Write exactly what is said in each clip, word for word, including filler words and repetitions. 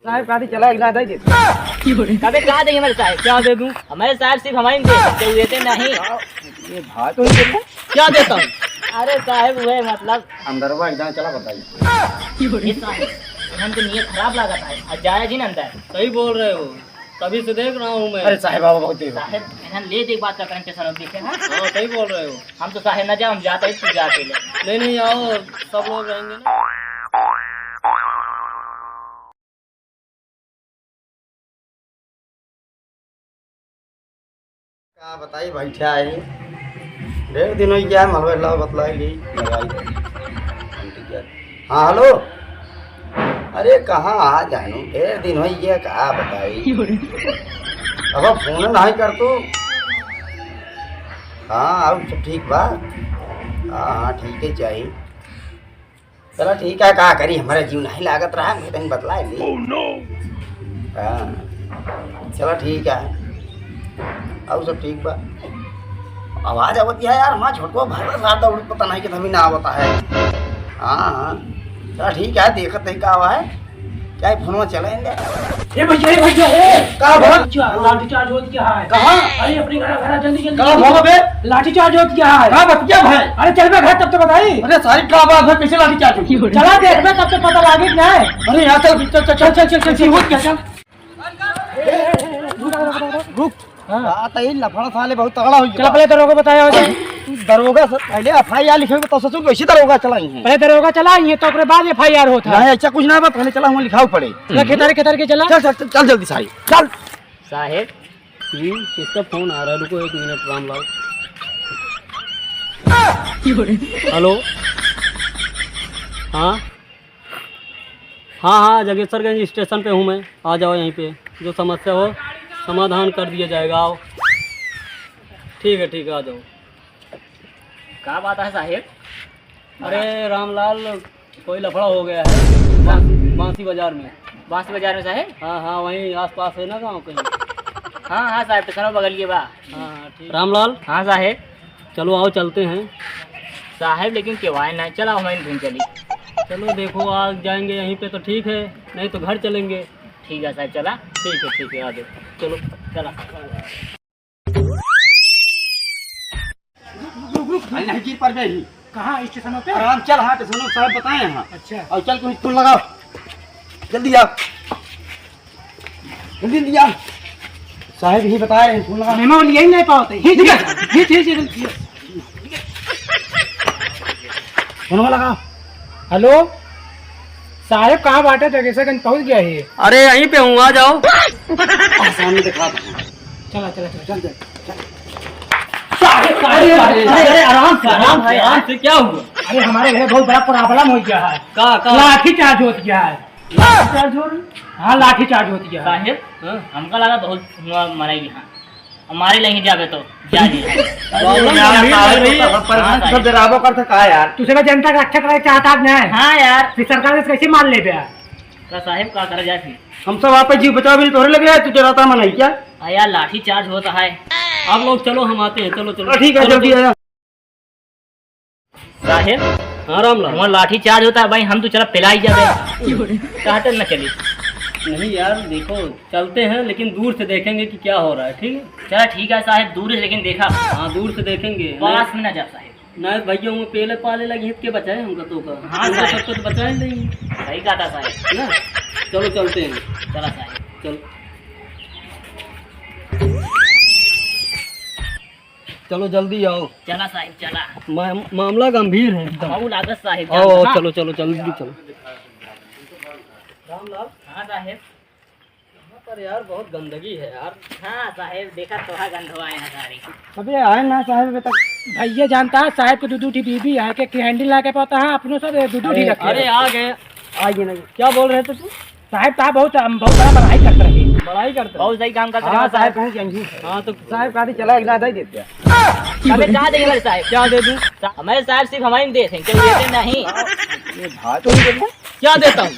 साहेब, काटी चला, एक ना दे दे। कबे का देंगे हमारे साहेब? क्या दे दूं? हमारे साहेब सिर्फ हमारे दे सकते, वो देते नहीं। ये भाई तो नहीं देते। क्या देता हूँ? अरे साहेब, वो है मतलब। अंदरवा एक दाना चला बताइए। ये साहेब, इन्हन के नियत खराब लागत है। आ जाए जी ना अंदर। सही बोल रहे हो, तभी से देख रहा हूँ मैं। अरे साहेब, बाबा बहुत देर हो गई। साहेब, इन्हन ले दे बात का करंट सर देखे। हाँ, सही बोल रहे हो। हम तो साहेब ना जाओ, हम जाते ही तू जा अकेले। नहीं, नहीं, आओ, सब लोग रहेंगे ना। का बताई, बैठा है। ढेर दिन हो गया, मलबे ला बतलाई ली, लगाई ली। हाँ, हेलो। अरे, कहाँ आ जानू? ढेर दिन हो गया, का बताई। अब फोन नहीं कर तू। हाँ, और सब ठीक बा? हाँ, हाँ, ठीक है, चाहिए। चला ठीक है, का करी, हमारा जीव नहीं लागत रहा, मैं तनी बतला ली। Oh no! हाँ, चला ठीक है, और सब ठीक बा। आवाज आवत है यार, माँ छोटको भाई साथ दौड़ पता नहीं कि तभी ना आवता है। हाँ, हाँ, चला ठीक है, देखत नहीं का हुआ है, क्या ये फोनवा चलेंगे? ए भैया, ए भैया, ए! का भला? अच्छा, लाठी चार्ज होत क्या है? कहाँ? अरे, अपने घर, घर, जल्दी, जल्दी, कहाँ जल्दी। भोग बे? लाठी चार्ज होत क्या है? का बतिया भाई? अरे, चल बे घर, तब तो बताई। अरे, सारी का बात है, कैसे लाठी चार्ज होती है? चला देख बे, तब तो पता लागे कि नहीं। अरे, यहाँ चल, चल, चल, चल, चल, चल, चल, होत क्या, चल। रुक। हाँ। का त ई लफड़ा साले बहुत तगड़ा हो गया। चला, पहले दरोगा बताया हो जाए। तू दरोगा से पहले एफ आई आर लिखे तो ससुर कैसे दरोगा चलाई है? पहले दरोगा चलाई है, तो ओकरे बाद एफ आई आर होत है। नहीं, ऐसा कुछ ना बा, पहले चला, वहाँ लिखाव पड़े। चला, खेतारे, खेतारे के चला। चल, चल, चल, चल जल्दी साहिब, चल। साहेब। हम्म, किसका फोन आ रहा है? रुको एक मिनट, रामलाल। हेलो। हाँ। हाँ, हाँ, जगेश्वरगंज स्टेशन पे हूँ मैं, आ जाओ यहीं पे, जो समस्या हो समाधान कर दिया जाएगा। आओ, ठीक है, ठीक है, आ जाओ। का बात है साहेब? अरे रामलाल, कोई लफड़ा हो गया है बांस-, बांसी बाजार में। बांसी बाजार में साहेब? हाँ, हाँ, वहीं आसपास है ना गाँव कहीं। हाँ, हाँ साहेब, स्टेशन बगल के बा। हाँ, हाँ, ठीक। रामलाल। हाँ साहेब। चलो आओ चलते हैं। साहेब लेकिन केवाए ना, चला हमारे घूम चली। चलो देखो, आ जाएंगे यहीं पे तो ठीक है, नहीं तो घर चलेंगे। ठीक है साहेब, चला। ठीक है, ठीक है, आ जाओ। चलो। चला। रुक, रुक, रुक। अरे नहीं गिर पड़ गई। कहाँ स्टेशनों पे? आराम चल, हाँ स्टेशनों साहब बताए हैं। अच्छा। और चल तुम फोन लगाओ, जल्दी आओ। जल्दी, जल्दी आ। साहेब ही बता रहे हैं, फोन लगा। मेमो लिए ही नहीं पावत है। ही ठीक है, ही ठीक है। फोन लगा। हेलो, साहेब कहाँ बाटे? जगेश्वरगंज पहुँच गया ही। अरे यहीं पे हूँ, आ जाओ। आ, सामने दिखा दो। चला, चला, चला, चल, चल, चल। साहेब, साहेब, अरे, अरे, अरे, अरे, आराम से, आराम से, आराम से, क्या हुआ? अरे हमारे घर बहुत बड़ा problem हो गया है। का, का? लाठी चार्ज हो गया है। लाठी चार्ज हो रही? हाँ, लाठी चार्ज होती है। साहेब, हाँ। हमका लगा बहुत हुआ मराई यहाँ। हमारे नहीं जावे तो जा नहीं। Problem ज्यादा गंभीर लग रही है। परेशान हाँ, सब साहेब। डरावो कर सका यार। तू सब जनता का अच्छा करे चाहता है ना? हाँ यार। फिर सरकार से कैसे मान ले बे? का साहेब, का करा जाए फिर? हम सब आप जीव बचाव भी तोहरे लगे है, तू डराता मन है क्या? हाँ यार, लाठी चार्ज होता है। आप लोग चलो, हम आते हैं। चलो, चलो। हाँ, ठीक है, चलो, जल्दी चलो। आया। साहेब। हाँ रामलाल। वहाँ लाठी चार्ज होता है भाई, हम तो चला पिलाई जाबे। कहाँ तक न चली? नहीं यार, देखो, चलते हैं लेकिन दूर से देखेंगे कि क्या हो रहा है, ठीक है? चला ठीक है साहेब, दूर से लेकिन देखा। हाँ, दूर से देखेंगे। पास में ना जा साहेब। नहीं भैया, वो पेले पाले लगी हित के बचाए हमका तो का। हाँ हमका साहेब। सबको तो बचाए नहीं। सही कहा था साहेब। है ना? चलो चलते हैं। चला साहेब। चलो। चलो जल्दी आओ। चला साहेब, चला। मा-, मामला गंभीर है एकदम। हमहू लागत साहेब, आओ, आओ, हाँ। चलो, चलो, जल्दी चलो। रामलाल। हाँ साहेब। यहाँ पर यार बहुत गंदगी है यार। हाँ साहेब, देखा तो है गंधवा यहाँ सारी। अबे आए ना साहेब अबे तक। भैया जानता है साहेब के दू दू ठी बीबी है, के, के हैंडल ला के पाता है, अपनों सब दू दू ठी अरे, रखे अरे हैं। आ गए। आ गए ना। क्या बोल रहे थे तू? साहेब, ता बहुत, हम बहुत बड़ा बड़ाई करत रहे। बड़ाई करत रहे? बहुत सही काम करत रहे हाँ, साहेब, साहेब। कहीं कंजूस है। हाँ, तो साहेब, कहा दी चला, एक ना दे देते हैं। अबे, का देंगे हमारे साहेब? क्या दे दूं? सा-, हमारे साहेब सिर्फ हमारे में देते हैं, क्यों देते नहीं? ये भाई तो नहीं देते। क्या देता हूँ?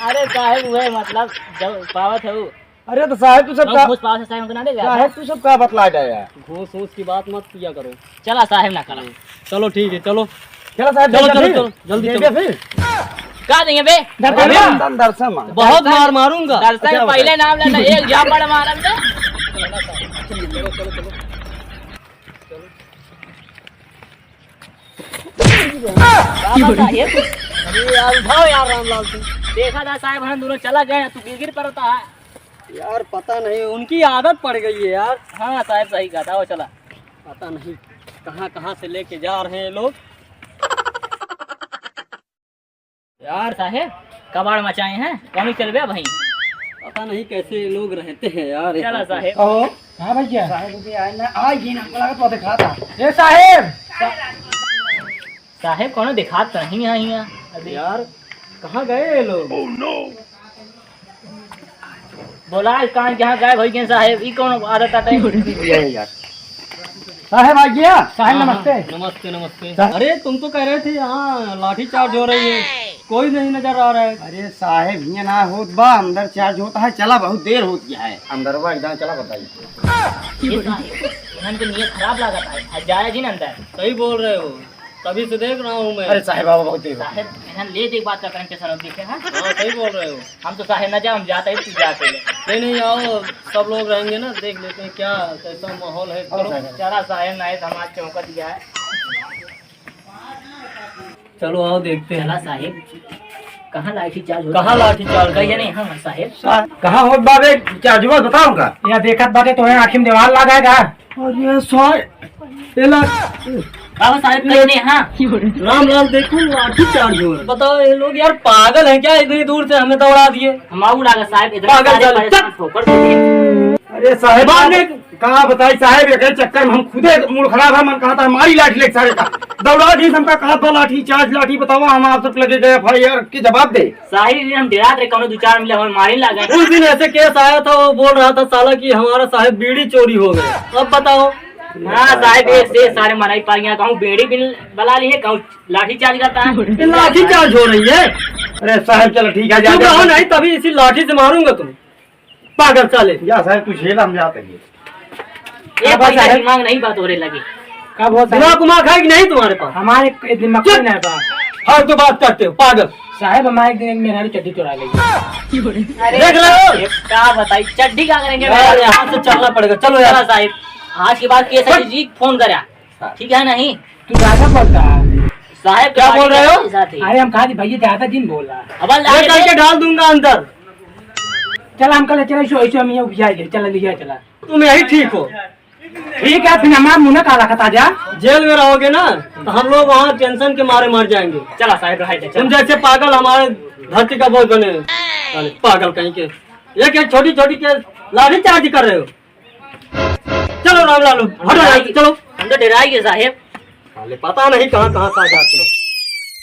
अरे साहेब, वो है, मतलब, जब पावत है वो। अरे तो साहेब, तू सब हम का घूस पावत है, साहेब, हमको ना दे यार। साहेब, तू सब का बतला गया यार? घूस वूस की बात मत किया करो। चला साहेब, ना करा। चलो, ठीक है, चलो। चला साहेब, चलो, जल्दी चलो, फिर। चलो, जल्दी जल्दी चलो। फिर। का देंगे बे? दर्शन अरे, मार। दर्शन, दर्शन मार। बहुत दर्शन, मार मारूंगा। दर्शन अच्छा, पहले बताइए। नाम लेना, एक झापड़ मारम बे। बाबा साहेब। अरे यार, उठाओ यार रामलाल तू। देखा था साहेब, हम दोनों चला गए, तू गिर गिर पड़ता है। यार पता नहीं, उनकी आदत पड़ गई है यार। हाँ साहेब, सही कहा था, वो चला। पता नहीं कहाँ कहाँ से लेके जा रहे हैं ये लोग। यार साहेब, कबाड़ मचाए हैं, कौन चल गया भाई? पता नहीं कैसे लोग रहते हैं यार चला यहाँ पे। साहेब। कहो। हाँ भैया। साहेब भी आए ना, आ ये ना, हमको लगा तो दिखा था। ए साहेब। साहेब, कौनो दिखात तो नहीं है यहाँ अभी। यार, कहाँ गए ये लोग? बोला, कहाँ, कहाँ गायब हो गए साहेब? ई कौन आदत आते? ये यार। साहेब आ गया। साहेब, हाँ, हाँ, नमस्ते। नमस्ते, नमस्ते। सा- अरे, तुम तो कह रहे थे यहाँ लाठी चार्ज हो रही है, कोई नहीं नजर आ रहा है। अरे साहेब, ये ना होत बा, अंदर चार्ज होता है, चला बहुत देर होत गया है। अंदर बा, एकदम चला बताइए। ये साहेब, इन्हन के नियत खराब लागत है, आ जाए जी ना अंदर। सही बोल रहे हो। तभी से देख रहा हूँ मैं। अरे साहेब, बाबा बहुत देर हो गई। साहेब, इन्हन ले देख बात का करन के सरब देखे, हाँ? हाँ, सही बोल रहे हो। हम तो साहेब ना जाओ, हम जाते ही तू जाते ले। नहीं, नहीं, आओ, सब लोग रहेंगे ना, देख लेते हैं क्या, कैसा माहौल है। आओ चलो। साहेब। चला साहेब, नहीं तो हमारे चौंका दिया है। चलो, आओ, देखते हैं। चला साहेब, कहाँ लाठी चार्ज होता कहाँ है? लाठी चार्ज कहिए होता नहीं, हाँ साहेब। सा-, कहाँ होत बाबे चार्ज हुआ, बताओ का? या देखत बाटे तो आँखी में देवाल लागा है का? अरे साहेब, ए ला। बाबा साहेब, कहीं नहीं, हाँ। रामलाल, देखो, लाठी चार्ज हो रहा है। बताओ, ये लोग यार पागल हैं क्या? इतनी दूर से हमें दौड़ा दिए। हम आऊ लागा साहेब, इधर पागल सारे साले, परेशान चुप। ठोकर दे दिए। अरे साहेब, बाद में का बताई साहेब, एक चक्कर में हम खुदे मूड खराब है, मन कहा था मारी लाठी लेके सारे का। दौड़ा दी हमका, कहा था लाठी चार्ज, लाठी बतावा, हम आप सब लगे गए एफआईआर के जवाब दे। साहिल, हम डेरात रहे, कौनो दो चार मिले हमें मारे लागे। उस दिन ऐसे केस आया था, वो बोल रहा था साला कि हमारा साहेब बीड़ी चोरी हो गया। अब बताओ। हाँ साहेब, एक से सारे मनाई पा गया, कहूँ बीड़ी भी बला ली है, कहूँ लाठी चार्ज करता है। ये लाठी चार्ज हो रही है। अरे साहेब, चलो ठीक है, जा, चुप जा। रहो, नहीं तभी इसी लाठी से मारूंगा तुम, पागल साले। जा साहेब, तू झेल, हम जाते हैं। ये अब पैसा साहेब दिमाग नहीं बात हो रही लगी। का बहुत सारे दिमाग उमाग है कि नहीं तुम्हारे पास? हमारे एक दिमाग चुप। नहीं था। फालतू बात करते हो, पागल। साहेब, हमारे एक दिन एक मेहरारू चड्डी चुरा ले गई। अरे देख रहे हो? ये का बताई, चड्डी का करेंगे यार, मेहरारू? यहाँ से चलना पड़ेगा, चलो यार। चला साहेब, आज के बाद केस है जी, फोन करा, ठीक है नहीं? तू ज्यादा बोलता है। साहेब, क्या बोल रहे हो? साथ ही। अरे हम कहा जी भैया ज्यादा दिन बोला। अब ये लाके करके दे। डाल दूंगा अंदर। चल हम कल चले, ऐसे, ऐसे हम ये उपजा गए, चला लिया चला। तुम यही ठीक हो। ठीक है, फिर हमारा मुंह ना काला खता जा। जेल में रहोगे ना, तो हम लोग वहाँ टेंशन के मारे मर जाएंगे। चला साहेब, रहाई दे, चल। तुम जैसे पागल हमारे धरती का बोझ बने। साले पागल कहीं के। एक एक छोटी छोटी के लाठी चार्ज कर रहे हो। चलो रामलाल, हटो यहाँ से, चलो। हम तो डेराई गए साहेब। साले पता नहीं कहाँ कहाँ से आ जाते हैं।